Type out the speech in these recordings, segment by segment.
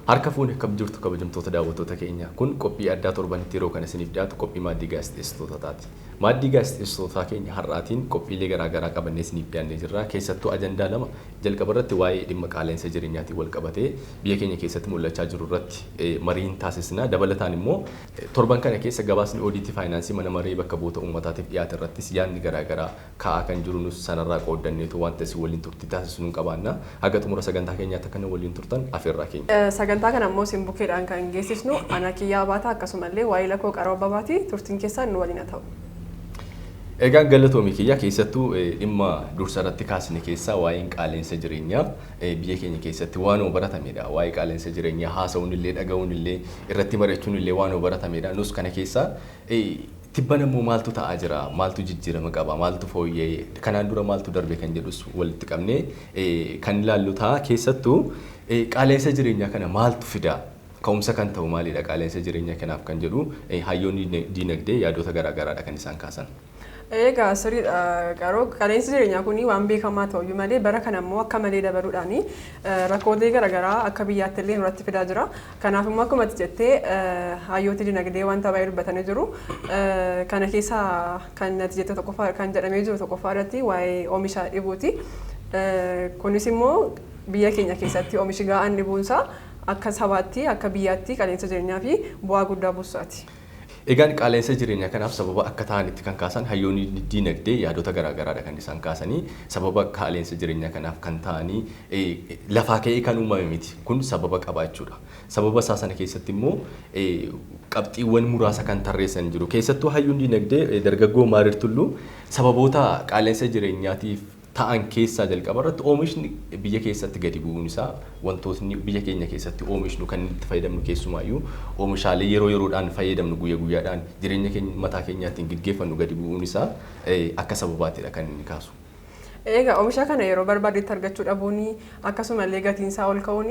Harka fuune, akkam jirtu kabajamtoota daawwattoota keenya? Kun qophii addaa torbanitti yeroo kana isiniif dhiyaatu qophii maaddii gaazexeessitootaati. Maaddii gaazexeessitootaa keenya har'aatiin qophiilee garaagaraa qabannee isiniif dhiyaannee jirra. Keessattuu ajandaa lama, jalqaba irratti waa'ee dhimma qaala'insa jireenyaatiin wal qabatee biyya keenya keessatti mul'achaa jiru irratti mariin taasisna. Dabalataan immoo torban kana keessa gabaasni oodiitii faayinaansii mana maree bakka bu'oota uummataatiif dhiyaate irrattis yaadni garaagaraa ka'aa kan jiru nus sanarraa qooddanneetu wanta isin waliin turtii taasisnu hin qabaanna. Haga xumura sagantaa keenyaatti akkana waliin turtan afeerraa keenya. Sagantaa kana immoo isin bukeedhaan kan geessisnu ana Kiyyaa Baataa, akkasumallee waa'ee Lakoo Qaroo Babaati. Turtiin keessaan nu waliin haa ta'u. Egaan galatoomii kiyya. Keessattuu dhimma dursa irratti kaasne keessaa waa'een qaala'insa jireenyaa biyya keenya keessatti waanuma baratamedha. Waa'ee qaala'insa jireenyaa haasa'uun illee, dhaga'uun illee, irratti mari'achuun illee waanuma baratamedha. Nus kana keessaa tibbana immoo maaltu ta'aa jira, maaltu jijjiirama qaba, maaltu fooyya'ee, kanaan dura maaltu darbe kan jedhus walitti qabnee kan ilaallu ta'a. Keessattuu qaala'insa jireenyaa kana maaltu fida? Ka'umsa kan ta'u maalidha qaala'insa jireenyaa kanaaf kan jedhu hayyoonni diinagdee yaadota garaagaraadha kan isaan kaasan. Egaa sirriidha qaroo, qaala'insi jireenyaa kun waan beekamaa ta'uyyuu malee bara kana immoo akka malee dabaluudhaan rakkoolee garaagaraa akka biyyaatti illee nurratti fidaa jira. Kanaaf immoo akkuma ati jettee hayyooti dinagdee wanta baay'ee dubbatanii jiru. Kana keessaa kan ati jette tokkoffaa, kan jedhamee jiru tokkoffaa irratti waa'ee oomisha dhibuuti. Kunis immoo biyya keenya keessatti oomishi gahaan dhibuunsaa akka sabaatti, akka biyyaatti qaala'insa jireenyaa fi bu'aa guddaa buusaati. Egaan qaala'insa jireenyaa kanaaf sababa akka ta'anitti kan kaasan hayyoonni diinagdee yaadota garaagaraadha kan isaan kaasanii. Sababa qaala'insa jireenyaa kanaaf kan ta'anii lafaa ka'ee kan uumame miti. Kun sababa qabaachuudha. Sababa isaa sana keessatti immoo qabxiiwwan muraasa kan tarreessan jiru. Keessattuu hayyuun diinagdee dargaggoo Maarir Tulluu sababoota qaala'insa jireenyaatiif ta'an keessaa jalqaba irratti oomishni biyya keessatti gadi bu'uun isaa, wantootni biyya keenya keessatti oomishnu kan itti fayyadamnu, keessumaayyuu oomishaalee yeroo yeroodhaan fayyadamnu, guyya guyyaadhaan jireenya keenya mataa keenyaatiin gaggeeffannu gadi bu'uun isaa akka sababaatidha kan inni kaasu. Egaa oomisha kana yeroo barbaadetti argachuu dhabuun, akkasumallee gatiin isaa ol ka'uun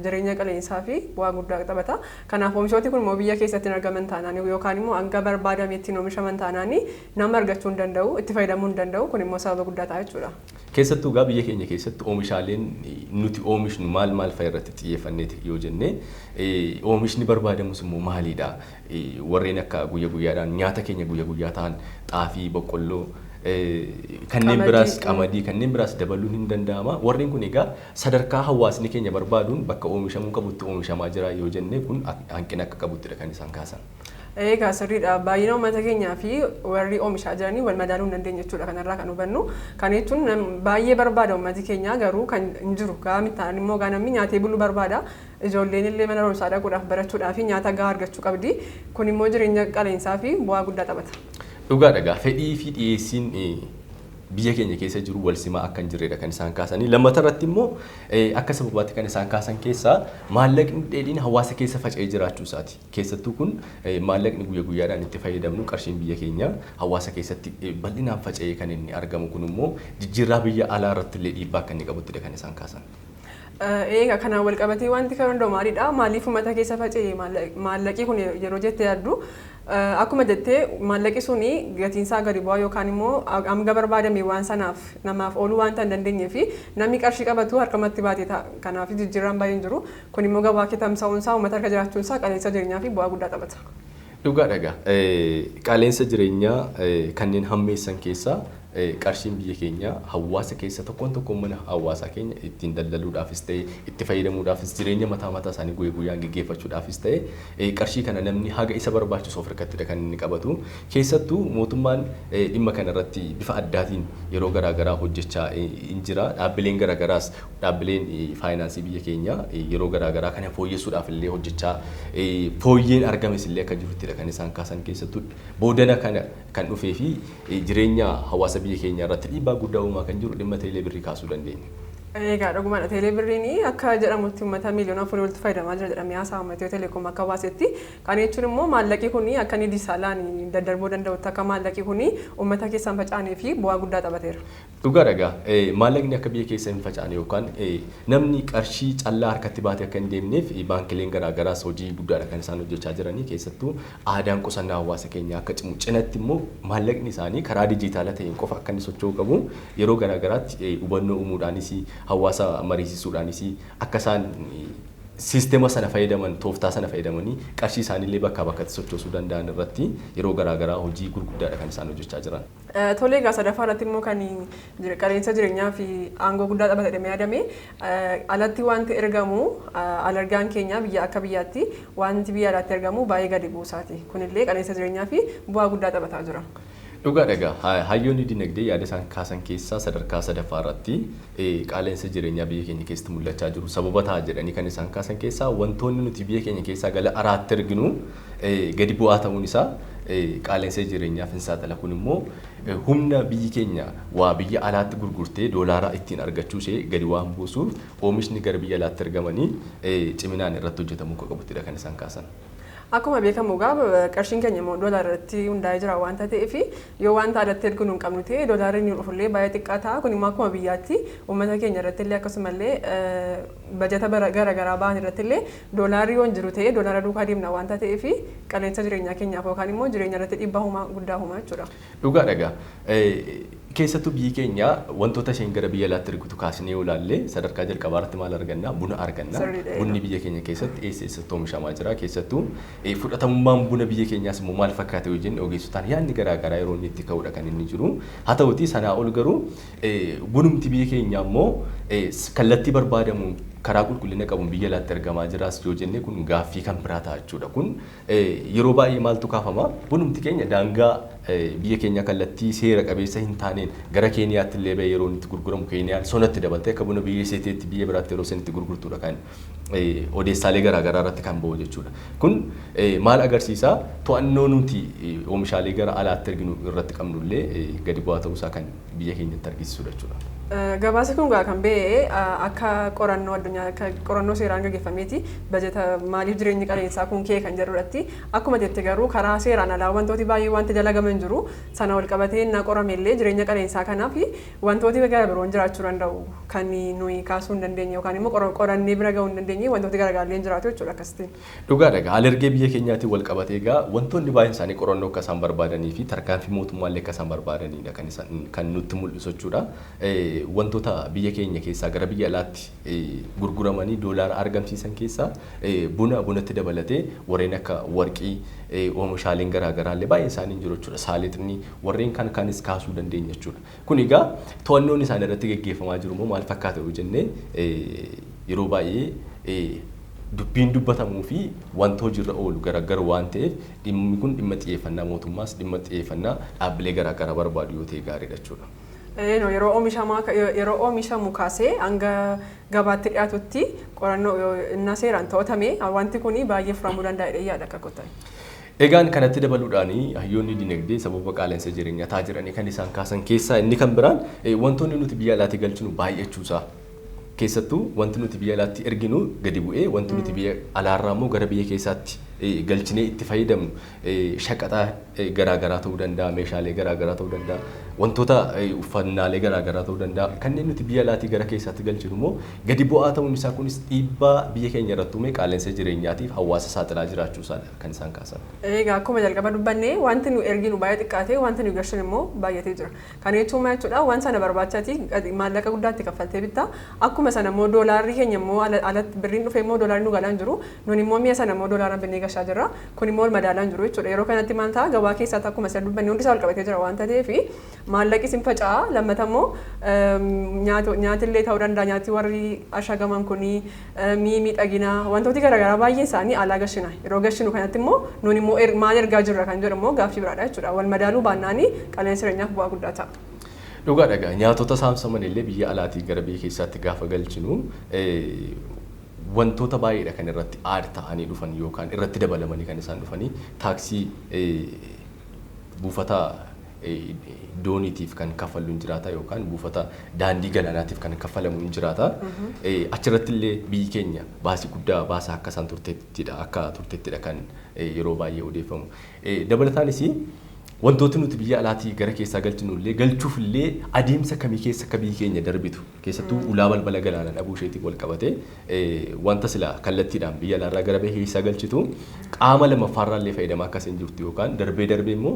jireenya qaala'insaa fi bu'aa guddaa taphata. Kanaaf oomishooti kun immoo biyya keessatti hin argaman taanaan yookaan immoo hanga barbaadametti hin oomishaman taanaan nama argachuu hin danda'u, itti fayyadamuu hin danda'u. Kun immoo sababa guddaa ta'a jechuudha. Keessattuu egaa biyya keenya keessatti oomishaaleen nuti oomishnu maal maal fa'a irratti xiyyeeffanneeti yoo jenne, oomishni barbaadamus immoo maalidha? Warreen akka guyya guyyaadhaan nyaata keenya guyya guyyaa ta'an xaafii, boqqolloo, kanneen biraas, qamadii, kanneen biraas dabaluun hin danda'ama. Warreen kun egaa sadarkaa hawaasni keenya barbaaduun bakka oomishamuu qabutti oomishamaa jira yoo jenne, kun hanqina akka qabuttidha kan isaan kaasan. Egaa sirriidha. Baay'ina uummata keenyaa fi warri oomishaa jiranii wal madaaluu hin dandeenye jechuudha kanarraa kan hubannu. Kana jechuun baay'ee barbaada uummati keenya, garuu kan hin jiru. Gahaa miti taanaan immoo gaa namni nyaatee buluu barbaada. Ijoolleen illee mana barumsaa dhaquudhaaf, barachuudhaaf nyaata gahaa argachuu qabdi. Kun immoo jireenya qaala'insaa fi bu'aa guddaa taphata. Dhugaadha, gaa fedhii fi dhiyeessiin biyya keenya keessa jiru wal simaa akka hin jirredha kan isaan kaasanii. Lammata irratti immoo akka sababaatti kan isaan kaasan keessaa maallaqni dheedhiin hawaasa keessa faca'ee jiraachuu isaati. Keessattuu kun maallaqni guyya guyyaadhaan itti fayyadamnu, qarshiin biyya keenya hawaasa keessatti bal'inaan faca'ee kan inni argamu kun immoo jijjiirraa biyya alaa irratti illee dhiibbaa akka inni qabuttidha kan isaan kaasan. Egaa kanaan wal qabatee wanti kan danda'u maalidha? Maaliif uummata keessa faca'e maallaqi kun yeroo jettee yaaddu, akkuma jettee maallaqi suni gatiinsaa gadi bu'aa yookaan immoo hanga barbaadame waan sanaaf namaaf ooluu waanta hin dandeenyee fi namni qarshii qabatu harkamatti baatee ta'a. Kanaaf jijjiirraan baay'een jiru. Kun immoo gabaa kee tamsa'uunsaa, uummata harka jiraachuunsaa qaala'insa jireenyaa fi bu'aa guddaa taphata. Dhugaadha, egaa qaala'insa jireenyaa kanneen hammeessan keessaa qarshiin biyya keenya hawaasa keessa tokkoon tokkoon mana hawaasaa keenya ittiin daldaluudhaafis ta'e, itti fayyadamuudhaafis, jireenya mataa mataa isaanii guyya guyyaan gaggeeffachuudhaafis ta'e, qarshii kana namni haga isa barbaachisu of harkattidha kan inni qabatu. Keessattuu mootummaan dhimma kana irratti bifa addaatiin yeroo garaagaraa hojjechaa hin jira. Dhaabbileen garaagaraas, dhaabbileen faayinaansii biyya keenya yeroo garaagaraa kana fooyyessuudhaaf illee hojjechaa, fooyyeen argames illee akka jiruttidha kan isaan kaasan. Keessattuu boodana kana kan dhufee fi jireenya hawaasa biyya keenya irratti dhiibbaa guddaa uumaa kan jiru dhimma teelee birrii kaasuu dandeenya. Egaa dhugumadha, teelee birriin akka jedhamutti uummata miiliyoona 4 walitti fayyadamaa jira jedhamee haasa'ama Itiyoo Telekoom akka baasetti. Kana jechuun immoo maallaqi kun akka inni dijitaalaan daddarbuu danda'utti, akka maallaqi kun uummata keessaan facaanee fi bu'aa guddaa taphateera. Dhugaadha, egaa maallaqni akka biyya keessa hin facaane yookaan namni qarshii callaa harkatti baatee akka hin deemneef baankileen garaagaraas hojii guddaadha kan isaan hojjechaa jiranii. Keessattuu aadaan qusannaa hawaasa keenyaa akka cimu cinatti immoo maallaqni isaanii karaa dijitaala ta'een qofa akka inni socho'uu qabu yeroo garaagaraatti hubannoo uumuudhaanis, hawaasa mariisisuudhaanis akka isaan Siistema sana fayyadaman, tooftaa sana fayyadamanii qarshii isaaniillee bakkaa bakkatti sochoosuu danda'an irratti yeroo garaagaraa hojii gurguddaadha kan isaan hojjechaa jiran. Tolee, egaa sadaffaa irratti immoo kan qaala'insa jireenyaa fi aangoo guddaa taphata jedhamee yaadame, alatti wanti ergamu, alergaan keenya biyya akka biyyaatti wanti biyya alaatti ergamu baay'ee gadi buusaati. Kunillee qaala'insa jireenyaa fi bu'aa guddaa taphataa jira. Dhugaadha egaa, hayyoonni dinagdee yaada isaan kaasan keessaa sadarkaa sadaffaa irratti qaala'insa jireenyaa biyya keenya keessatti mul'achaa jiru sababa ta'a jedhanii kan isaan kaasan keessaa, wantoonni nuti biyya keenya keessaa gara alaatti erginu gadi bu'aa ta'uun isaa qaala'insa jireenyaaf hin saaxila. Kun immoo humna biyyi keenya waa biyya alaatti gurgurtee doolaaraa ittiin argachuu ishee gadi waan buusuuf, oomishni gara biyya alaatti ergamanii ciminaan irratti hojjetamuu akka qabuttidha kan isaan kaasan. Akkuma beekamu egaa, qarshiin keenya immoo doolaara irratti hundaa'ee jira waanta ta'eef, yoo wanta alatti erginu hin qabnu ta'e, doolaarri inni dhufullee baay'ee xiqqaa ta'a. Kun immoo akkuma biyyaatti uummata keenya irratti illee, akkasumallee bajata gara garaa ba'an irratti illee, doolaarri yoo hin jiru ta'e doolaara duukaa deemna waanta ta'eef, qaala'insa jireenyaa keenyaaf yookaan immoo jireenya irratti dhiibbaa humaa guddaa humaa jechuudha. Dhugaadha egaa. Keessattuu biyyi keenya wantoota isheen gara biyya alaatti ergitu kaasnee yoo ilaalle, sadarkaa jalqabaa irratti maal arganna? Buna arganna. Bunni biyya keenya keessatti eessa eessatti oomishamaa jira? Keessattuu fudhatamummaan buna biyya keenyaas immoo maal fakkaate yoo jenne, ogeessotaan yaadni garaa garaa yeroo inni itti ka'udha kan inni jiru. Haa ta'utii sanaa ol garuu bunumti biyya keenyaa immoo kallattii barbaadamuun, karaa qulqullina qabuun biyya alaatti ergamaa jiraas yoo jenne, kun gaaffii kan biraa ta'a jechuudha. Kun yeroo baay'ee maaltu kaafama? Bunumti keenya daangaa biyya keenya kallattii seera qabeessa hin taaneen gara Keeniyaatti illee bahee yeroo inni itti gurguramu, Keeniyaan sonatti dabaltee akka buna biyya isheetti biyya biraatti yeroo isheen itti gurgurtudha kan odeessaalee garaagaraa irratti kan bahu jechuudha. Kun maal agarsiisa? To'annoo nuti oomishaalee gara alaatti erginu irratti qabnullee gadi bu'aa ta'uusaa kan biyya keenyatti argisiisudha jechuudha. Gabaasi kun egaa kan ba'e akka qorannoo addunyaa, akka qorannoo seeraan gaggeeffameeti. Bajeta maaliif jireenyi qaala'insaa kun ka'e kan jedhu irratti, akkuma jette garuu, karaa seeraan alaa wantooti baay'ee wanti dalagaman jiru. Sana wal qabatee innaa qorame illee, jireenya qaala'insaa kanaaf wantooti gara biroon jiraachuu danda'u kan nuyi kaasuu hin dandeenye yookaan immoo qorannee bira gahuu hin dandeenye, wantooti garaagaraallee jiraatu jechuudha akkasitti. Dhugaadha egaa, alergee biyya keenyaatiin wal qabatee egaa wantoonni baay'een isaanii qorannoo akka isaan barbaadanii fi tarkaanfii mootummaallee akka isaan barbaadanidha kan isaan kan nutti mul'isu jechuudha. Wantoota biyya keenya keessaa gara biyya alaatti gurguramanii doolaara argamsiisan keessaa buna, bunatti dabalatee warreen akka warqii, oomishaaleen garaagaraa illee baay'een isaanii jiru jechuudha. Saalixni warreen kan kanis kaasuu dandeenya jechuudha. Kun egaa to'annoon isaan irratti gaggeeffamaa jiru immoo maal fakkaata yoo jenne, yeroo baay'ee dubbiin dubbatamuu fi wanta hojiirra oolu garagaru waan ta'eef, dhimmi kun dhimma xiyyeeffannaa mootummaas, dhimma xiyyeeffannaa dhaabbilee garaagaraa barbaadu yoo ta'e gaariidha jechuudha. Yeroo oomishamu kaasee hanga gabaatti dhiyaatutti qorannoo innaa seeraan to'atame, wanti kun baay'ee furamuu danda'a jedhee yaada akka kottan. Egaan kanatti dabaluudhaan, hayyoonni dinagdee sababa qaala'insa jireenyaa ta'aa jiranii kan isaan kaasan keessaa inni kan biraan wantoonni nuti biyya alaatii galchinu baay'achuusaa. Keessattuu wanti nuti biyya alaatti erginu gadi bu'ee, wanti nuti biyya alaarraa immoo gara biyya keessaatti galchinee itti fayyadamnu, shaqaxaa garaagaraa ta'uu danda'a, meeshaalee garaagaraa ta'uu danda'a, wantoota uffannaalee garaagaraa ta'uu danda'a. Kanneen nuti biyya alaatii gara keessaatti galchinu immoo gadi bu'aa ta'uun isaa kunis dhiibbaa biyya keenya irratti uume qaala'insa jireenyaatiif hawaasa saaxilaa jiraachuu isaadha kan isaan kaasan. Egaa akkuma jalqaba dubbanne, wanti nu erginu baay'ee xiqqaatee, wanti nu galchinu immoo baay'atee jira. Kana jechuun maal jechuudha? Waan sana barbaachati maallaqa guddaatti kaffaltee bitta. Akkuma sana immoo doolaarri keenya immoo alatti birriin dhufee immoo doolaarri nu galaa hin jiru. Nuni immoo mi'a sana immoo doolaaraan binnee gashaa jirra. Kun immoo wal madaalaa hin jiru jechuudha. Yeroo kanatti maal ta'a? Gabaa keessaatti akkuma isa dubbanne hundi isaa wal qabatee jira waanta ta'eef, maallaqi isin faca'a. Lammata immoo nyaatillee ta'uu danda'a, nyaati warri ashagaman kuni, mi'i miidhaginaa, wantooti garaagaraa baay'een isaanii alaa gashina. Yeroo gashinu kanatti immoo nuni immoo maal ergaa jirra kan jedhu immoo gaaffii biraadha jechuudha. Wal madaaluu baannaanii qaala'insa jireenyaaf bu'aa guddaa ta'a. Dhugaadha egaa, nyaatota saamsaman illee biyya alaatii gara biyya keessaatti gaafa galchinu, wantoota baay'eedha kan irratti add ta'anii dhufan yookaan irratti dabalamanii kan isaan dhufanii. Taaksii buufata dooniitiif kan kaffallu hin jiraata yookaan buufata daandii galaanaatiif kan kaffalamu hin jiraata. Achirratti illee biyyi keenya baasii guddaa baasaa akka isaan turteettidha, akka turteettidha kan yeroo baay'ee odeeffamu. Dabalataanis wantooti nuti biyya alaatii gara keessaa galchinu illee, galchuuf illee adeemsa kamii keessa akka biyyi keenya darbitu, keessattuu ulaa balbala galaanaa dhabuu isheetiin wal qabate, wanta sila kallattiidhaan biyya alaarraa gara biyya keessaa galchitu qaama lammaffaarraa illee fayyadamaa akka isheen jirtu, yookaan darbee darbee immoo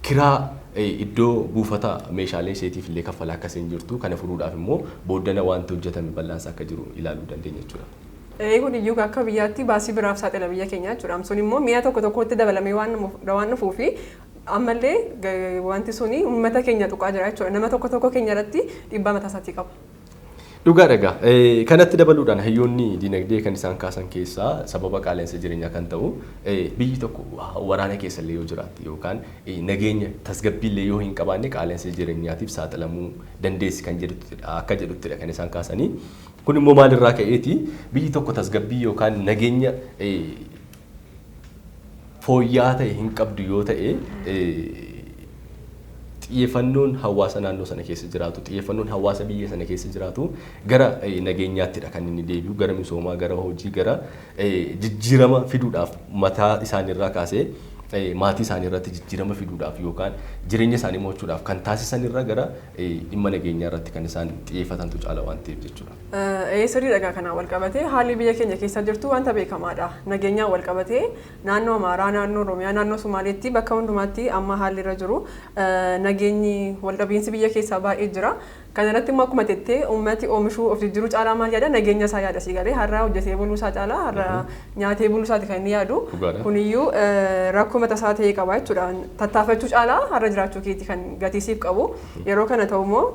kiraa iddoo buufata meeshaalee isheetiif illee kaffalaa akka isheen jirtu, kana furuudhaaf immoo booddana wanti hojjetame bal'aansa akka jiru ilaaluu dandeenya jechuudha. Kun iyyuu akka biyyaatti baasii biraaf saaxila biyya keenya jechuudha. Sun immoo mi'a tokko tokkotti dabalamee waan dhufuu fi ammallee wanti suni uummata keenya tuqaa jira jechuudha. Nama tokko tokko keenya irratti dhiibbaa mataa isaatii qaba. Dhugaadha egaa. Kanatti dabaluudhaan hayyoonni dinagdee kan isaan kaasan keessaa sababa qaala'insa jireenyaa kan ta'u biyyi tokko waraana keessa illee yoo jiraatte yookaan nageenya tasgabbii illee yoo hin qabaanne qaala'insa jireenyaatiif saaxilamuu dandeessi kan jedhuttidha akka jedhuttidha kan isaan kaasanii. Kun immoo maalirraa ka'eeti? Biyyi tokko tasgabbii yookaan nageenya fooyya'aa ta'e hin qabdu yoo ta'e, xiyyeeffannoon hawaasa naannoo sana keessa jiraatu, xiyyeeffannoon hawaasa biyya sana keessa jiraatu gara nageenyaattidha kan inni deebi'u, gara misoomaa, gara hojii, gara jijjiirama fiduudhaaf, mataa isaaniirraa kaasee maatii isaanii irratti jijjiirama fiduudhaaf yookaan jireenya isaanii mo'achuudhaaf kan taasisan irra gara dhimma nageenyaa irratti kan isaan xiyyeeffatantu caala waan ta'eef jechuudha. Sirriidha egaa. Kanaan wal qabatee haalli biyya keenya keessa jirtu wanta beekamaadha. Nageenyaan wal qabatee naannoo Amaaraa, naannoo Oromiyaa, naannoo Somaaleetti bakka hundumaatti amma haalli irra jiru nageenyi wal dhabiinsi biyya keessaa baay'ee jira. Kana irratti immoo akkuma jettee uummati oomishuu of jijjiiruu caalaa maal yaada? Nageenya isaa yaada. Si galee har'a hojjetee buluu isaa caalaa har'a nyaatee buluu isaati kan inni yaadu. Kuniyyuu rakkoo mataa isaa ta'e qaba jechuudha. Tattaafachuu caalaa har'a jiraachuu keetii kan gatiisiif qabu. Yeroo kana ta'u immoo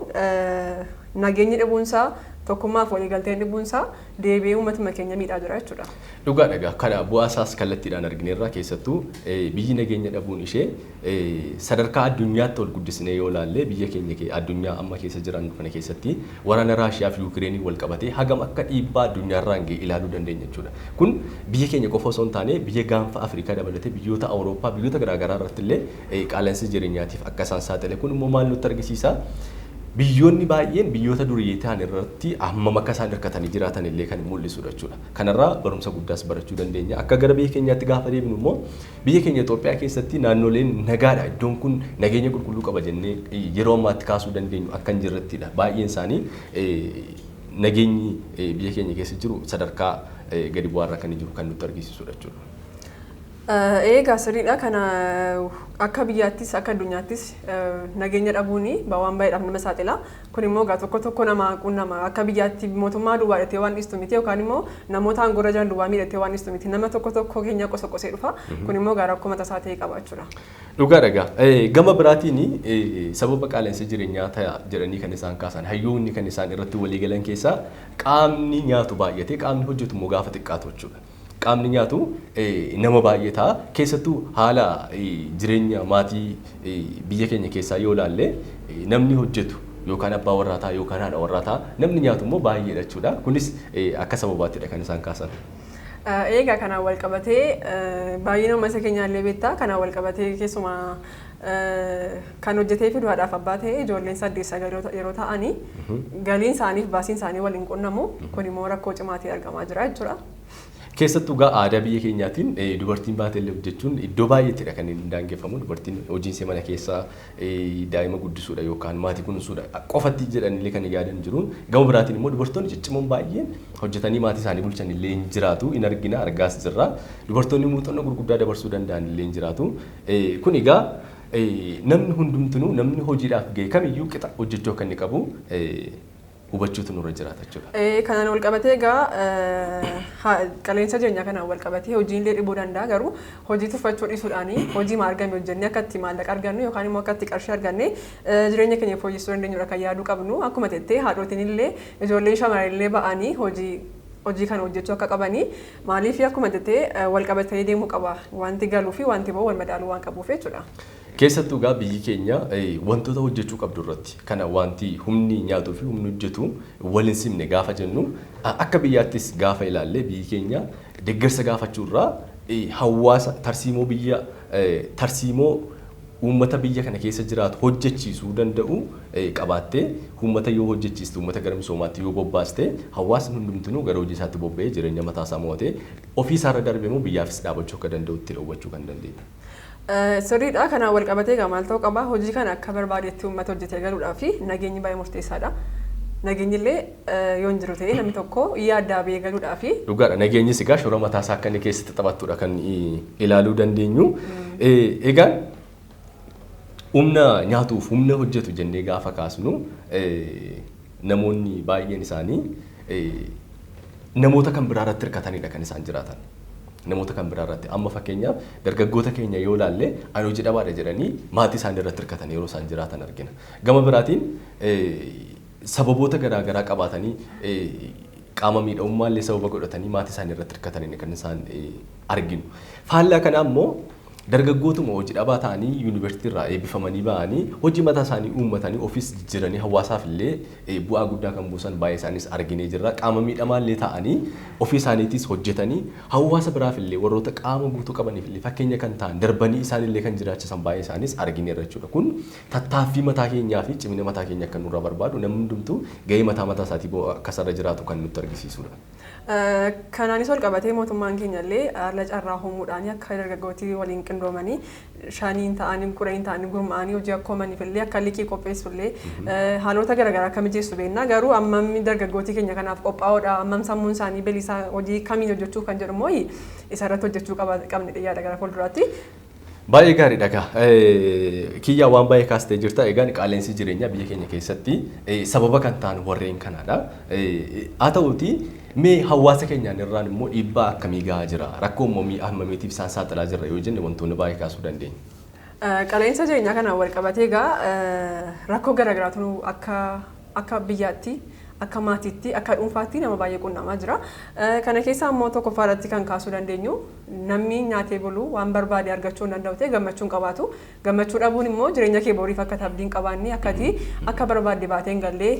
nageenyi dhibuunsaa, tokkummaaf waliigalteen dhibuunsaa deebi'ee uummatuma keenya miidhaa jira jechuudha. Dhugaadha egaa. Kana bu'aa isaas kallattiidhaan argineerra. Keessattuu biyyi nageenya dhabuun ishee sadarkaa addunyaatti ol guddisnee yoo ilaalle, biyya keenya addunyaa amma keessa jiran kana keessatti waraana Raashiyaa fi Yuukireenii wal qabatee hagam akka dhiibbaa addunyaarraan ga'e ilaaluu dandeenya jechuudha. Kun biyya keenya qofa osoo hin taane biyya gaanfa Afrikaa dabalatee biyyoota Awurooppaa, biyyoota garaagaraa irratti illee qaala'insa jireenyaatiif akka isaan saaxile. Kun immoo maal nutti argisiisa? Biyyoonni baay'een biyyoota dureeyyii ta'an irratti hammam akka isaan hirkatanii jiraatan illee kan mul'isudha jechuudha. Kanarraa barumsa guddaas barachuu dandeenya. Akka gara biyya keenyaatti gaafa deebinu immoo biyya keenya Itoophiyaa keessatti naannoleen nagaadha, iddoon kun nageenya qulqulluu qaba jennee yeroo ammaatti kaasuu dandeenyu akka hin jirrettidha. Baay'een isaanii nageenyi biyya keenya keessa jiru sadarkaa gadi bu'aarra kan jiru kan nutti argisiisudha jechuudha. Egaa sirriidha. Kana akka biyyaattis akka addunyaattis nageenya dhabuun waan baay'eedhaaf nama saaxila. Kun immoo egaa tokko tokko nama qunnama. Akka biyyaatti mootummaa duwwaa hidhatee waan dhiistu miti yookaan immoo namoota aangoorra jiran duwwaa miidhatee waan dhiistu miti. Nama tokko tokko keenya qosa qosee dhufa. Kun immoo egaa rakkoo mataa isaa ta'e qaba jechuudha. Dhugaadha egaa. Gama biraatiin sababa qaala'insa jireenyaa ta'a jedhanii kan isaan kaasan, hayyoonni kan isaan irratti walii galan keessaa, qaamni nyaatu baay'atee qaamni hojjetu immoo gaafa xiqqaatu jechuudha. Qaamni nyaatu nama baay'ee ta'a. Keessattuu haala jireenya maatii biyya keenya keessaa yoo ilaalle, namni hojjetu yookaan abbaa warraa ta'a yookaan haadha warraa ta'a. Namni nyaatu immoo baay'eedha jechuudha. Kunis akka sababaattidha kan isaan kaasan. Egaa kanaan wal qabatee baay'ina uummata keenyaa illee beektaa. Kanaan wal qabatee keessumaa kan hojjetee fidu haadhaaf abbaa ta'e, ijoolleen 8 9 yeroo ta'anii galiin isaaniif baasiin isaanii waliin qunnamu. Kun immoo rakkoo cimaa ta'e argamaa jira jechuudha. Keessattuu gaa aadaa biyya keenyaatiin dubartiin baatee illee hojjechuun iddoo baay'eettidha kan inni daangeffamu. Dubartiin hojiin ishee mana keessaa daa'ima guddisuudha yookaan maatii kunuunsuudha qofatti jedhanillee kan yaadan jiru. Gama biraatiin immoo dubartoonni ciccimoon baay'een hojjetanii maatii isaanii bulchan illee hin jiraatu, hin argina, argaas jirra. Dubartoonni muuxannoo gurguddaa dabarsuu danda'an illee hin jiraatu. Kun egaa namni hundumtinuu, namni hojiidhaaf ga'e kamiyyuu qixa hojjechuu akka inni qabu hubachuutu nurra jiraata jechuudha. Kanaan wal qabatee egaa qaala'insa jireenyaa kanaan wal qabatee hojiin illee dhibuu danda'a, garuu hojii tuffachuu dhiisuudhaani hojii maa argame hojjennee akka itti maallaqa argannu yookaan immoo akka itti qarshii arganne jireenya keenya fooyyessuu dandeenyudha kan yaaduu qabnu. Akkuma jettee haadhotiin illee ijoolleen shamarran illee ba'anii hojii kana hojjechuu akka qabanii, maaliif akkuma jettee wal qabatanii deemuu qaba, wanti galuu fi wanti ba'u wal madaaluu waan qabuuf jechuudha. Keessattuu egaa biyyi keenya wantoota hojjechuu qabdu irratti kana wanti humni nyaatuu fi humni hojjetu wal hin simne gaafa jennu, akka biyyaattis gaafa ilaalle biyyi keenya deeggarsa gaafachuu irraa hawaasa tarsiimoo biyya tarsiimoo uummata biyya kana keessa jiraatu hojjechiisuu danda'u qabaattee, uummata yoo hojjechiiste, uummata gara misoomaatti yoo bobbaaste, hawaasni hundumtinuu gara hojii isaatti bobba'ee jireenya mataa isaa mo'atee ofii isaarra darbee immoo biyyaafis dhaabachuu akka danda'utti hubachuu kan dandeenyu. Sirriidha. Kanaan wal qabatee egaa maal ta'uu qaba? Hojii kana akka barbaadetti uummata hojjetee galuudhaa fi nageenyi baay'ee murteessaadha. Nageenyi illee yoo hin jiru ta'e namni tokko yaaddaa ba'ee galuudhaa fi Dhugaadha. Nageenyis egaa shoora mataa isaa akka inni keessatti taphattudha kan ilaaluu dandeenyu. Egaan humna nyaatuuf humna hojjetu jennee gaafa kaasnu, namoonni baay'een isaanii Namoota kan biraa irratti hirkatanidha kan isaan jiraatan. Namoota kan biraa irratti amma fakkeenyaaf dargaggoota keenya yoo ilaalle, ani hojii dhabaadha jedhanii maatii isaanii irratti hirkatan yeroo isaan jiraatan argina. Gama biraatiin sababoota garaa garaa qabaatanii, qaama miidhamummaa illee sababa godhatanii maatii isaanii irratti hirkatanii kan isaan arginu. Faallaa kanaa immoo dargaggootuma hojii dhabaa ta'anii yuunivarsiitii irraa eebbifamanii ba'anii hojii mataa isaanii uummatanii ofiis jijjiiranii hawaasaaf illee bu'aa guddaa kan buusan baay'ee isaanis arginee jirra. Qaama miidhamaa illee ta'anii ofii isaaniitis hojjetanii hawaasa biraaf illee, warroota qaama guutuu qabaniif illee fakkeenya kan ta'an, darbanii isaan illee kan jiraachisan baay'ee isaanis argineerra jechuudha. Kun tattaaffii mataa keenyaa fi cimina mataa keenya akka nurraa barbaadu, namni hundumtuu gahee mataa mataa isaatii akka isarra jiraatu kan nutti argisiisudha. Kanaanis wal qabatee mootummaan keenya illee haala carraa uumuudhaan akka dargaggootii waliin qindoomanii, 5n ta'anii, 10n ta'anii gurmaa'anii hojii akka uumaniif illee, akka liqii qopheessu illee, haalota garaagaraa akka mijeessu beekna. Garuu ammam dargaggootii keenya kanaaf qophaa'oodha, ammam sammuun isaanii bilisaa, hojii kamiin hojjechuu kan jedhu immoo isarratti hojjechuu qabne yaada gara fuulduraatti. Baay'ee gaariidha gaa. Kiyyaa, waan baay'ee kaastee jirta. Egaan qaala'insi jireenyaa biyya keenya keessatti sababa kan ta'an warreen kanaadha. Haa ta'uuti mee hawaasa keenyaan irraan immoo dhiibbaa akkamii gahaa jira? Rakkoo hammamiitiif isaan saaxilaa jirra yoo jenne, wantoonni baay'ee kaasuu dandeenya. Qaala'insa jireenyaa kanaan wal qabatee egaa rakkoo garaagaraatu akka biyyaatti, akka maatiitti, akka dhuunfaatti nama baay'ee qunnamaa jira. Kana keessaa immoo tokkoffaa irratti kan kaasuu dandeenyu, namni nyaatee bulu waan barbaade argachuu hin danda'u ta'e gammachuu hin qabaatu. Gammachuu dhabuun immoo jireenya kee boriif akka abdii hin qabaanne, akkati akka barbaadde baatee hin gallee,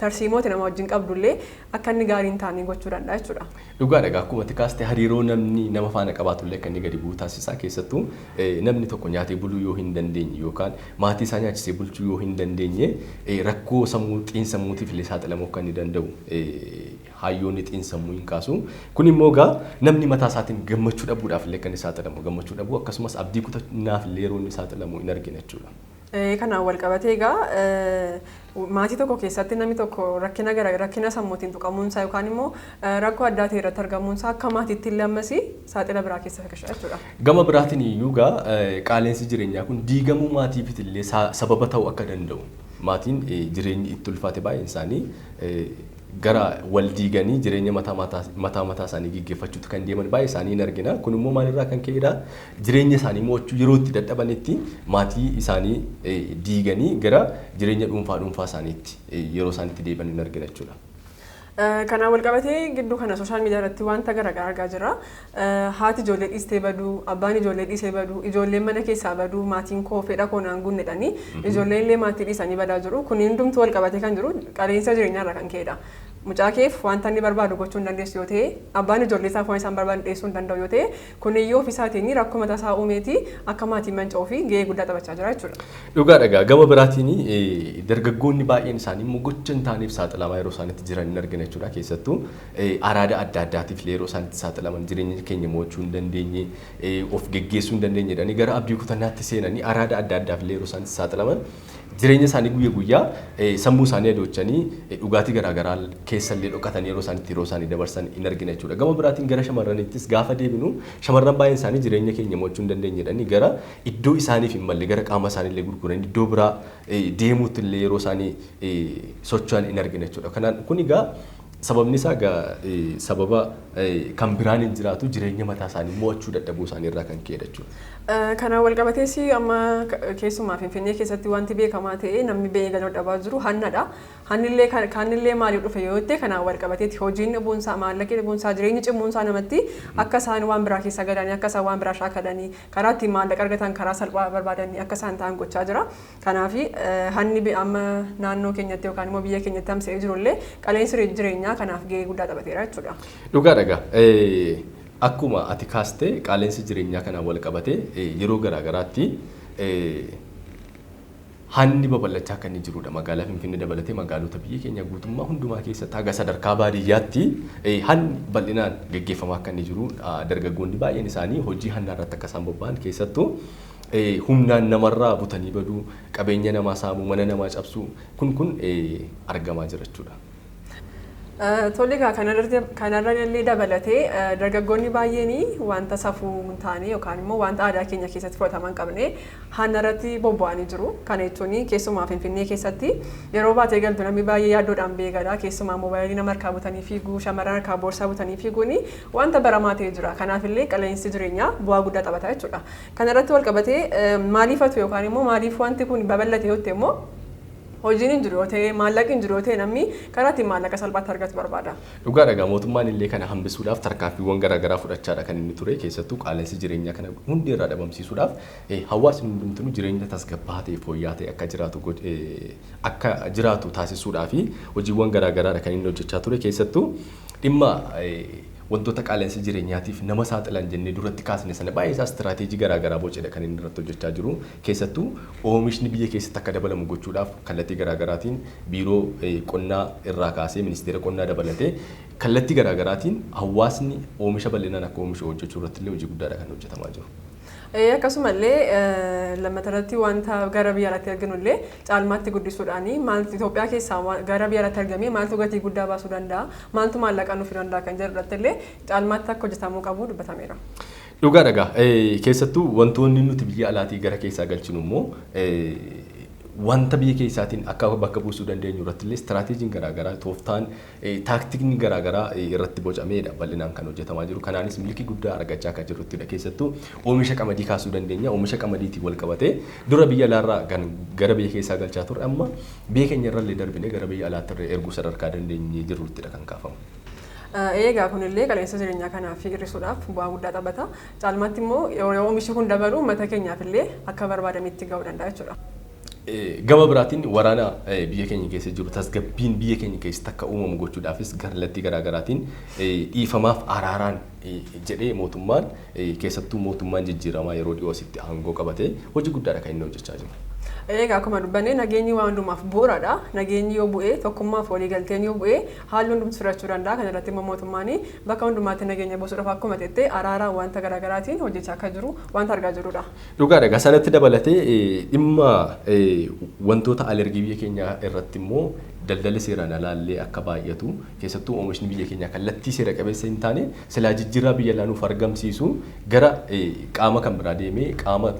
tarsiimooti nama wajjin qabdullee akka inni gaarii hin taane gochuu danda'a jechuudha. Dhugaadha egaa, akkuma ati kaaste hariiroo namni nama faana qabaatu illee akka inni gadi bu'u taasisa. Keessattuu namni tokko nyaatee buluu yoo hin dandeenye yookaan maatii isaa nyaachisee bulchuu yoo hin dandeenye, rakkoo sammuu xiinsammuutiif illee saaxilamuu akka inni danda'u hayyoonni xiinsammuu hin kaasu. Kun immoo egaa namni mataa isaatiin gammachuu dhabuudhaaf illee kan inni saaxilamu, gammachuu dhabuu akkasumas abdii kutannaaf illee yeroo inni saaxilamu hin argina jechuudha. Kanaan wal qabatee egaa maatii tokko keessatti namni tokko rakkina gara rakkina sammuutiin tuqamuunsaa yookaan immoo rakkoo addaa ta'e irratti argamuunsaa akka maatiitti illee ammasii saaxila biraa keessa gasha jechuudha. Gama biraatiin iyyuu egaa qaala'insi jireenyaa kun diigamuu maatiifit illee sababa ta'uu akka danda'u, maatiin jireenyi itti ulfaate baay'een isaanii gara wal diiganii jireenya mataa mataa mataa isaanii gaggeeffachuutti kan deeman baay'ee isaanii hin argina. Kun immoo maalirraa kan ka'edha? Jireenya isaanii mo'achuu yeroo itti dadhabanitti maatii isaanii diiganii gara jireenya dhuunfaa dhuunfaa isaaniitti yeroo isaan itti deebi'an hin argina jechuudha. Kanaan wal qabatee gidduu kana social media irratti wanta garaagaraa argaa jirra. Haati ijoollee dhiistee baduu, abbaan ijoollee dhiisee baduu, ijoolleen mana keessaa baduu, maatiin koo fedha koo naan guunnedhanii ijoolleen illee maatii dhiisanii badaa jiru. Kun hundumtuu wal qabatee kan jiru qaala'insa jireenyaarraa kan ka'edha. Mucaa keef wanta inni barbaadu gochuu hin dandeessu yoo ta'e, abbaan ijoollee isaaf waan isaan barbaadan dhiyeessuu hin danda'u yoo ta'e, kuniyyuu ofiisaatiin rakkoo mataa isaa uumeeti akka maatiin manca'uu fi gahee guddaa taphachaa jira jechuudha. Dhugaadha egaa, gama biraatiin dargaggoonni baay'een isaanii immoo gocha hin taaneef saaxilamaa yeroo isaan itti jiran hin argina jechuudha. Keessattuu araada adda addaatiif yeroo isaan itti saaxilaman, jireenya keenya mo'achuu hin dandeenye, of geggeessuu hin dandeenye jedhanii gara abdii kutannaatti seenanii araada adda addaaf yeroo isaan itti saaxilaman, jireenya isaanii guyya guyyaa sammuu isaanii adochanii dhugaatii garaagaraa keessallee dhokatanii yeroo isaan itti yeroo isaanii dabarsan hin argina jechuudha. Gama biraatiin gara shamarraniittis gaafa deebinu, shamarran baay'een isaanii jireenya keenya mo'achuu hin dandeenye jedhanii gara iddoo isaaniif hin malle, gara qaama isaanii illee gurguranii iddoo biraa deemuutti illee yeroo isaanii socho'an hin argina jechuudha. Kanaan kun egaa sababni isaa egaa sababa kan biraan hin jiraatu, jireenya mataa isaanii mo'achuu dadhabuu isaanii irraa kan ka'edha jechuudha. Kanaan wal qabatees amma keessumaa Finfinnee keessatti wanti beekamaa ta'e namni ba'ee galuu dhabaa jiru hannadha. Hannillee kaanillee maaliif dhufe yoo ta'e, kanaan wal qabateeti hojiin dhabuunsaa, maallaqni dhabuunsaa, jireenyi cimuunsaa namatti akka isaan waan biraa keessa galanii, akka isaan waan biraa shaakalanii, karaa ittiin maallaqa argatan karaa salphaa barbaadanii akka isaan ta'an gochaa jira. Kanaaf hanni amma naannoo keenyatti yookaan immoo biyya keenyatti hamsa'ee jirullee qaala'insi jireenyaa kanaaf gahee guddaa taphateera jechuudha. Dhugaadha egaa. Akkuma ati kaastee qaala'insi jireenyaa kanaan wal qabatee yeroo garaagaraatti hanni babal'achaa kan inni jirudha. Magaalaa Finfinnee dabalatee magaalota biyya keenya guutummaa hundumaa keessatti haga sadarkaa baadiyyaatti hanni bal'inaan gaggeeffamaa akka inni jiru, dargaggoonni baay'een isaanii hojii hannaa irratti akka isaan bobba'an, keessattuu humnaan namarraa butanii baduu, qabeenya namaa saamuu, mana namaa cabsuu kun argamaa jira jechuudha. Tole egaa, kanarra illee dabalatee dargaggoonni baay'een wanta safuu hin taane yookaan immoo wanta aadaa keenya keessatti fudhatama hin qabne hanna irratti bobba'anii jiru. Kana jechuun keessumaa Finfinnee keessatti yeroo baatee galtu namni baay'ee yaaddoodhaan beekadha. Keessumaa moobaayilii nama harkaa butanii fiiguu, shamarran harkaa boorsaa butanii fiiguun wanta baramaa ta'ee jira. Kanaaf illee qaala'insi jireenyaa bu'aa guddaa taphata jechuudha. Kana irratti wal qabatee maaliifatu yookaan immoo maaliif wanti kun babal'ate yoo ta'e immoo, hojiin hin jiru yoo ta'e, maallaqni hin jiru yoo ta'e, namni karaa ittiin maallaqa salphaatti argatu barbaada. Dhugaadha egaa, mootummaan illee kana hambisuudhaaf tarkaanfiiwwan garaagaraa fudhachaadha kan inni ture. Keessattuu qaala'insi jireenyaa kana hundi irraa dhabamsiisuudhaaf, hawaasni hundumtuu jireenya tasgabbaa'aa ta'e, fooyya'aa ta'e akka jiraatu taasisuudhaaf hojiiwwan garaagaraadha kan inni hojjechaa ture. Keessattuu dhimma wantoota qaala'insa jireenyaatiif nama saaxilan jennee duratti kaasne sana baay'ee isaa istiraateejii garaagaraa bocedha kan inni irratti hojjechaa jiru. Keessattuu oomishni biyya keessatti akka dabalamu gochuudhaaf kallattii garaagaraatiin biiroo qonnaa irraa kaasee ministeera qonnaa dabalatee kallattii garaagaraatiin hawaasni oomisha bal'inaan akka oomishu hojjechuu irratti illee hojii guddaadha kan hojjetamaa jiru. Akkasumallee lammata irratti wanta gara biyya alaatti arginu illee caalmaatti guddisuudhaan, maaltu Itoophiyaa keessaa gara biyya alaatti argamee maaltu gatii guddaa baasuu danda'a, maaltu maallaqa nuuf danda'a kan jedhu irratti illee caalmaatti akka hojjetamuu qabu dubbatameera. Dhugaadha egaa, keessattuu wantoonni nuti biyya alaatii gara keessaa galchinu immoo wanta biyya keessaatiin akka bakka buusuu dandeenyu irratti illee istiraateejiin garaagaraa, tooftaan, taaktikni garaagaraa irratti bocameedha bal'inaan kan hojjetamaa jiru. Kanaanis milkii guddaa argachaa akka jirruttidha. Keessattuu oomisha qamadii kaasuu dandeenya. Oomisha qamadiitiin wal qabatee dura biyya alaarraa kan gara biyya keessaa galchaa turre, amma biyya keenya irrallee darbinee gara biyya alaatti irra erguu sadarkaa dandeenyee jirruttidha kan kaafamu. Egaa kunillee qaala'insa jireenyaa kanaaf hir'isuudhaaf bu'aa guddaa taphata. Caalmaatti immoo yeroo oomishni kun dabalu uummata keenyaaf illee akka barbaadametti ga'uu danda'a jechuudha. Gama biraatiin waraana biyya keenya keessa jiru tasgabbiin biyya keenya keessatti akka uumamu gochuudhaafis kallattii garaagaraatiin dhiifamaaf araaraan jedhee mootummaan, keessattuu mootummaan jijjiiramaa yeroo dhiyoo asitti aangoo qabatee, hojii guddaadha kan inni hojjechaa jiru. Egaa akkuma dubbanne, nageenyi waan hundumaaf bu'uuradha. Nageenyi yoo bu'ee, tokkummaaf waliigalteen yoo bu'ee, haalli hundumtu sirrachuu danda'a. Kana irratti immoo mootummaan bakka hundumaatti nageenya buusuudhaaf akkuma jettee araaraan wanta garaagaraatiin hojjechaa akka jiru wanta argaa jirrudha. Dhugaadha egaa, sanatti dabalatee dhimma wantoota alergii biyya keenyaa irratti immoo daldalli seeraan alaallee akka baay'atu, keessattuu oomishni biyya keenyaa kallattii seera qabeessa hin taane silaa jijjiirraa biyya alaa nuuf argamsiisu gara qaama kan biraa deemee qaama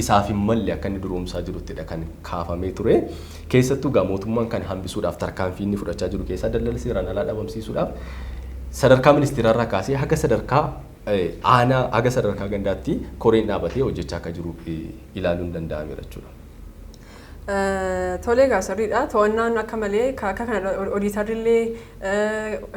isaaf hin malle akka inni duroomsaa jiruttidha kan kaafamee ture. Keessattuu gaa mootummaan kan hambisuudhaaf tarkaanfii inni fudhachaa jiru keessaa daldala seeraan alaa dhabamsiisuudhaaf sadarkaa ministeerarraa kaasee haga sadarkaa aanaa, haga sadarkaa gandaatti koreen dhaabatee hojjechaa akka jiru ilaaluun danda'ameera jechuudha. Tolee egaa, sirriidha. To'annaan akka malee akka kana odiitarrillee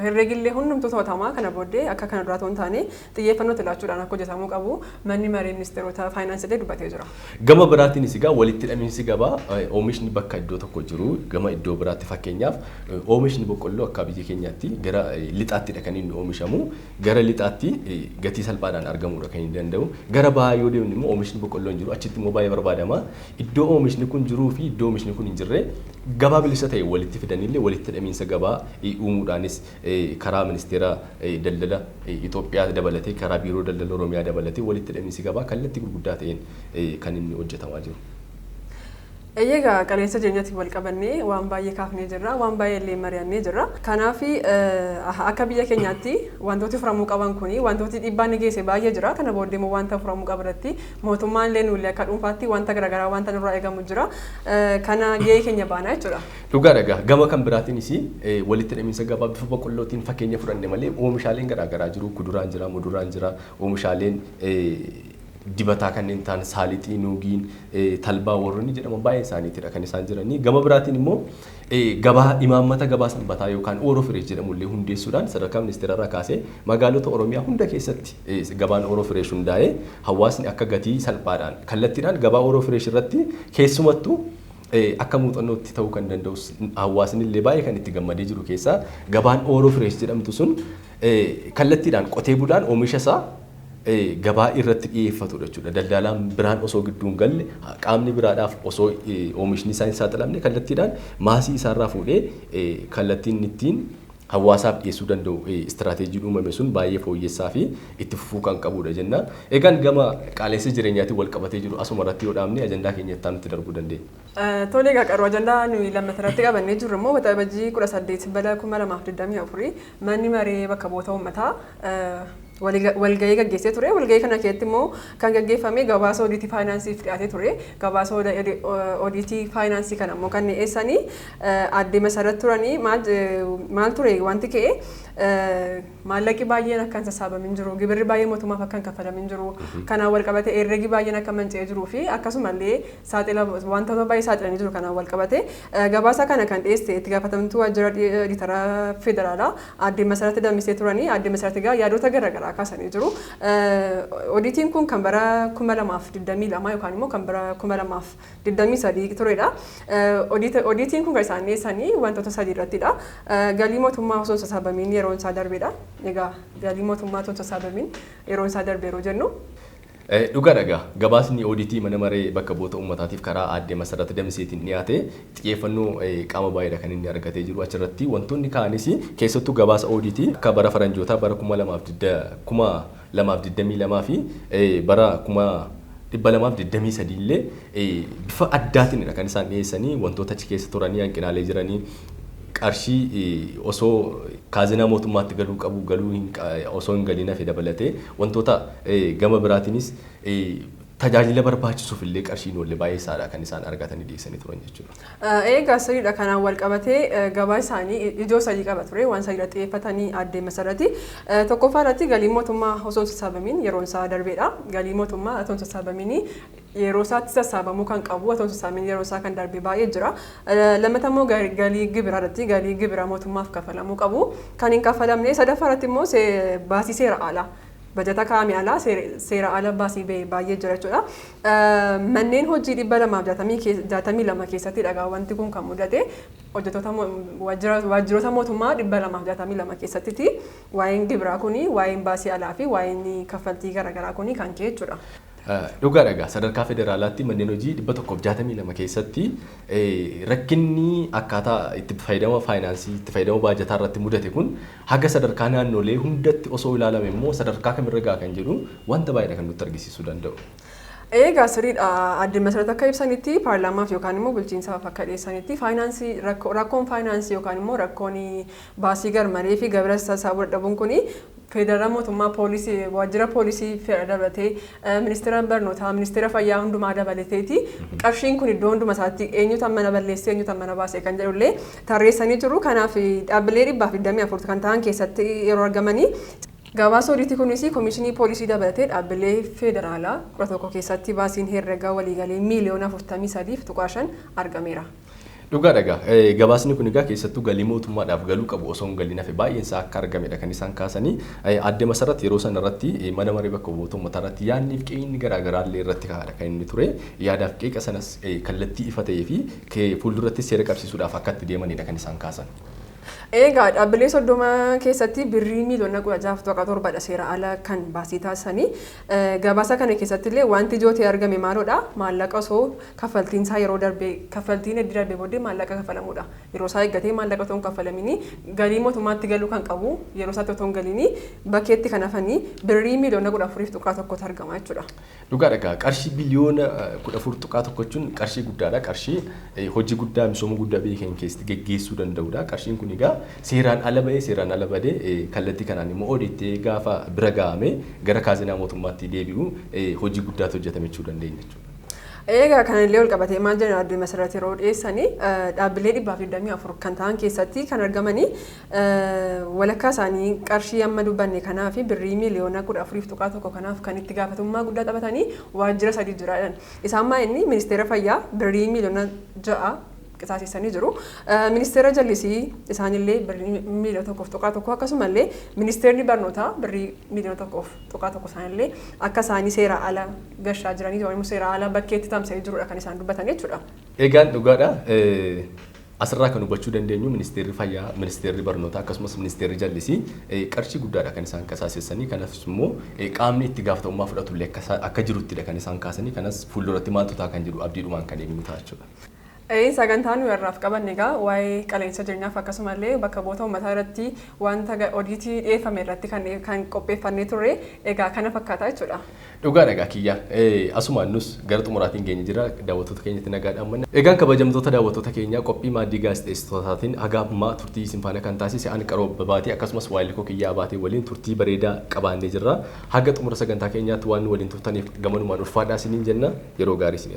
herreegillee hundumtuu to'atamaa. Kana booddee akka kana duraa otoo hin taane xiyyeeffannoo itti laachuudhaan akka hojjetamuu qabu manni maree ministeerota faayinaansillee dubbatee jira. Gama biraatiinis egaa walitti hidhamiinsi gabaa oomishni bakka iddoo tokko jiru gama iddoo biraatti, fakkeenyaaf oomishni boqqolloo akka biyya keenyaatti gara lixaattidha kan inni oomishamu. Gara lixaatti gatii salphaadhaan argamuudha kan inni danda'u. Gara bahaa yoo deemne immoo oomishni boqqolloo hin jiru, achitti immoo baay'ee barbaadama. Iddoo oomishni kun jiruu fi iddoo oomishni kun hin jirre gabaa bilisa ta'e walitti fidanillee walitti hidhamiinsa gabaa uumuudhaanis karaa ministeera daldala Itoophiyaa dabalatee, karaa biiroo daldala Oromiyaa dabalatee walitti hidhamiinsi gabaa kallattii gurguddaa ta'een kan inni hojjetamaa jiru. Egaa qaala'insa jireenyaatiin wal qabannee waan baay'ee kaafnee jirra, waan baay'ee illee mari'annee jirra. Kanaaf akka biyya keenyaatti wantooti furamuu qaban kuni, wantooti dhiibbaa ni geesse baay'ee jira. Kana booddee immoo wanta furamuu qabu irratti mootummaan illee nullee akka dhuunfaatti wanta garaagaraa wanta nurraa eegamu jira. Kana gahee keenya baana jechuudha. Dhugaadha egaa, gama kan biraatiinis walitti hidhamiinsa gabaa bifa boqqollootiin fakkeenya fudhanne malee oomishaaleen garaagaraa jiru. Kuduraan jira, muduraan jira, oomishaaleen dibataa kanneen ta'an saalixii, nuugiin, talbaa warroonni jedhaman baay'ee isaaniitidha kan isaan jiranii. Gama biraatiin immoo gabaa imaammata gabaa sanbataa yookaan Ooroo Fresh jedhamullee hundeessuudhaan sadarkaa ministeerarraa kaasee magaalota Oromiyaa hunda keessatti gabaan Ooroo Fresh hundaa'ee hawaasni akka gatii salphaadhaan kallattiidhaan gabaa Ooroo Fresh irratti, keessumattuu akka muuxannootti ta'uu kan danda'u, hawaasni illee baay'ee kan itti gammadee jiru keessaa gabaan Ooroo Fresh jedhamtu sun kallattiidhaan qotee bulaan oomisha isaa gabaa irratti dhiyeeffatudha jechuudha. Daldalaan biraan osoo gidduu hin galle, qaamni biraadhaaf osoo oomishni isaa hin saaxilamne, kallattiidhaan maasii isaarraa fuudhee kallattiin ittiin hawaasaaf dhiyeessuu danda'u istiraateejiin uumame sun baay'ee fooyyessaa fi itti fufuu kan qabudha jenna. Egaan gama qaala'insa jireenyaatiin wal qabatee jiru asuma irratti yoo dhaabne, ajandaa keenya itti aanutti darbuu dandeenya. Tole egaa qaroo ajandaa nuyi lammatarratti qabannee jirru immoo Waxabajjii 18 bara 2024 manni maree bakka bu'oota uummataa walgahii gaggeessee ture. Walgahii kana keessatti immoo kan gaggeeffame gabaasa odiitii faayinaansiif dhiyaatee ture. Gabaasa odiitii faayinaansii kana immoo kan dhiyeessanii aadde Masarat turanii. Maal ture wanti ka'e? Maallaqi baay'een akka hin sassaabamin jiru, gibirri baay'ee mootummaaf akka hin kaffalamin jiru, kanaan wal qabate herregi baay'een akka manca'ee jiruu fi akkasumallee saaxila wantoota baay'ee saaxilanii jiru. Kanaan wal qabate gabaasa kana kan dhiyeesse itti gaafatamtuu waajjira odiitara federaalaa aadde Masarat Damisee turanii. Aadde Masarat egaa yaadota garaagaraa kaasanii jiru. Odiitiin kun kan bara 2022 yookaan immoo kan bara 2023 turedha. Odiitiin kun kan isaan dhiyeessanii wantoota sadii irrattidha. Galii mootummaa osoo hin sassaabamiin yeroon isaa darbedha. Egaa galii mootummaa osoo hin sassaabamiin yeroon isaa darbe yeroo jennu. Dhugaadha egaa, gabaasni oodiitii mana maree bakka bu'oota uummataatiif karaa aadde Masarat Damiseetiin dhiyaate xiyyeeffannoo qaama baay'eedha kan inni argatee jiru. Achirratti wantoonni ka'anis keessattuu gabaasa oodiitii akka bara faranjootaa bara 2022 fi bara 2023 illee bifa addaatiinidha kan isaan dhiyeessanii. Wantoota achi keessa turanii, hanqinaalee jiranii, qarshii osoo kaazinaa mootummaatti galuu qabu galuu osoo hin galiin hafe dabalatee, wantoota gama biraatiinis tajaajila barbaachisuuf illee qarshiin oolle baay'ee isaadha kan isaan argatanii dhiyeessanii turan jechuudha. Egaa sirriidha. Kanaan wal qabatee gabaa isaanii ijoo sadii qaba ture, waan sadii irratti xiyyeeffatanii aadde Masarati. Tokkoffaa irratti galii mootummaa osoo hin sassaabamiin yeroon isaa darbeedha. Galii mootummaa osoo hin sassaabamiin yeroo isaatti sassaabamuu kan qabu osoo hin sassaabamiin yeroo isaa kan darbe baay'ee jira. Lammataa immoo galii gibiraa irratti, galii gibiraa mootummaaf kafalamuu qabu kan hin kafalamne. Sadaffaa irratti immoo baasii seera alaa, bajata kaa'ame alaa, seera ala baasii baay'ee jira jechuudha. Manneen hojii 262 keessatti dhagaa wanti kun kan mudate. Hojjettoota waajjiroota mootummaa 262 keessattiti waa'een gibiraa kuni, waa'een baasii alaa fi waa'een kaffaltii garaagaraa kuni kan ka'e jechuudha. Dhugaadha egaa, sadarkaa federaalaatti manneen hojii 162 keessatti rakkinni akkaataa itti fayyadama faayinaansii, itti fayyadama baajataa irratti mudate kun haga sadarkaa naannolee hundatti osoo ilaalame immoo sadarkaa kamirra gaha kan jedhu wanta baay'eedha kan nutti argisiisuu danda'u. Egaa sirriidha. Aadde Masarat akka ibsanitti, paarlaamaaf yookaan immoo bulchiinsaaf akka dhiyeessanitti, faayinaansii, rakkoon faayinaansii yookaan immoo rakkoon baasii garmalee fi gibira sassaabuu dadhabuun kuni federaala mootummaa, poolisii, waajjira poolisii dabalatee, ministeera barnootaa, ministeera fayyaa hundumaa dabalateeti. Qarshiin kun iddoo hunduma isaatti eenyutu mana balleessee, eenyutu mana baasee kan jedhullee tarreessanii jiru. Kanaaf dhaabbilee 124 kan ta'an keessatti yeroo argamanii. Gabaasa odiitii kunis komishinii poolisii dabalatee dhaabbilee federaalaa 11 keessatti baasiin herregaa waliigalee miiliyoona 43.5 argameera. Dhugaadha egaa, gabaasni kun egaa keessattuu galii mootummaadhaaf galuu qabu osoo hin galiin hafe baay'een isaa akka argamedha kan isaan kaasanii. Aadde Masarat yeroo sana irratti mana maree bakka bu'oota uummataa irratti yaadni fi qeeqni garaagaraa illee irratti kaa'adha kan inni ture. Yaadaaf qeeqa sanas kallattii ifa ta'ee fi fuulduratti seera qabsiisuudhaaf akka itti deemanidha kan isaan kaasan. Egaa dhaabbilee 30 keessatti birrii miiliyoona 16.7dha seera ala kan baasii taasisanii. Gabaasa kana keessatti illee wanti ijoo ta'e argame maaloodha? Maallaqa osoo kaffaltiin isaa yeroo darbee, kaffaltiin eddi darbee booddee maallaqa kaffalamudha. Yeroo isaa eeggatee maallaqa otoo hin kaffalamini galii mootummaatti galuu kan qabu yeroo isaatti otoo hin galiini bakkeetti kan hafanii birrii miiliyoona 14.1tu argama jechuudha. Dhugaadha egaa, qarshii biliyoona 14.1 jechuun qarshii guddaadha. Qarshii hojii guddaa, misooma guddaa biyya keenya keessatti geggeessuu danda'udha. Qarshiin kun egaa seeraan ala bahee, seeraan ala badee, kallattii kanaan immoo oodiittee gaafa bira ga'ame gara kaazinaa mootummaatti deebi'u hojii guddaatu hojjetame jechuu dandeenya jechuudha. Egaa kanallee ol qabatee maal jedhan aadde Masarat yeroo dhiyeessanii? Dhaabbilee 124 kan ta'an keessatti kan argamanii walakkaa isaanii qarshii amma dubbanne kanaa fi birrii miiliyoona 14.1 kanaaf kan itti gaafatamummaa guddaa taphatanii waajjira sadii jira jedhan. Isaan maa inni ministeera fayyaa birrii miiliyoona 6 qisaasessanii jiru. Ministeera jallisii isaanillee birrii miiliyoona 1.1, akkasumallee ministeerri barnootaa birrii miiliyoona 1.1 isaanillee akka isaanii seera ala gashaa jiranii yookiin seera ala bakkeetti tamsa'ee jirudha kan isaan dubbatan jechuudha. Egaan dhugaadha. Asirraa kan hubachuu dandeenyu ministeerri fayyaa, ministeerri barnootaa akkasumas ministeerri jallisii qarshii guddaadha kan isaan qisaasessanii. Kanas immoo qaamni itti gaafatamummaa fudhatullee akka jiruttidha kan isaan kaasanii. Kanas fuulduratti maaltu ta'a kan jedhu abdiidhumaan kan eegnu ta'a jechuudha. Sagantaan nuyi har'aaf qabanne egaa waa'ee qaala'insa jireenyaaf akkasumallee bakka bu'oota uummataa irratti wanta odiitii dhiyeeffame irratti kan qopheeffannee turre egaa kana fakkaata jechuudha. Dhugaa dhagaa kiyya. Asumaan nus gara xumuraatiin geenye jira, daawwattoota keenyatti nagaa dhaammanna. Egaan kabajamtoota daawwattoota keenyaa, qophii maaddii gaazexeessitootaatiin haga ammaa turtii isin faana kan taasise ani Qaroo Babaatee akkasumas waayilkoo kiyyaa baatee waliin turtii bareedaa qabaannee jirra. Haga xumura sagantaa keenyaatti waan nu waliin turtaniif gamanumaan ulfaadhaa isiniin jenna, yeroo gaarii isin.